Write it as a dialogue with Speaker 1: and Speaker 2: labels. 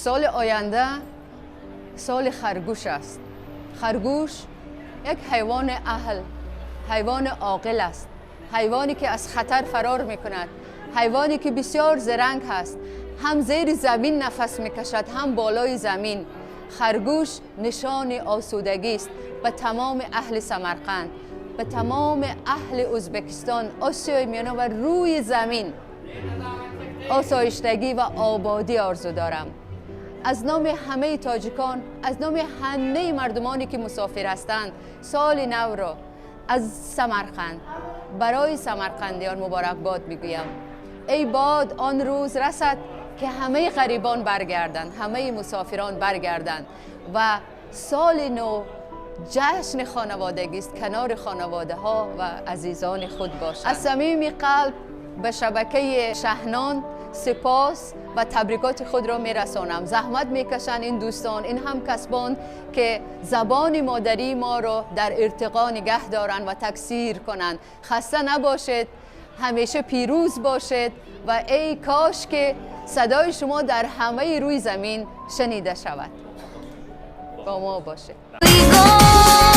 Speaker 1: Соли оянда соли харгӯш аст. Харгӯш як ҳайвони аҳл, ҳайвони оқил аст, ҳайвоне ки аз хатар фарор мекунад, ҳайвоне ки бисёр зиранг ҳаст, ҳам зери замин нафас мекашад, ҳам болои замин. Харгӯш нишони осудагӣ аст. Ба тамоми аҳли Самарқанд, ба тамоми аҳли Ӯзбекистон, Осиёи Миёна ва рӯи замин осоиштагӣ ва ободӣ орзу дорам. Аз номи ҳамаи тоҷикон, аз номи ҳамаи мардумоне ки мусофир ҳастанд, соли навро аз Самарқанд барои самарқандиён муборакбод мегӯям. Эй бод он рӯз расад, ки ҳамаи ғарибон баргарданд, ҳамаи мусофирон баргарданд ва соли нав ҷашни хонаводагист, канори хонаводаҳо ва азизони худ бошанд. Аз самими қалб ба шабакаи Шаҳнон сипос ва табрикоти худро мерасонам. Заҳмат мекашанд ин дӯстон, ин ҳамкасбон, ки забони модарии моро дар иртиқо нигаҳ доранд ва таксир кунанд. Хаста набошед, ҳамеша пирӯз бошед ва эй кош ки садои шумо дар ҳамаи рӯи замин шунида шавад. Бо мо бошед.
Speaker 2: We go.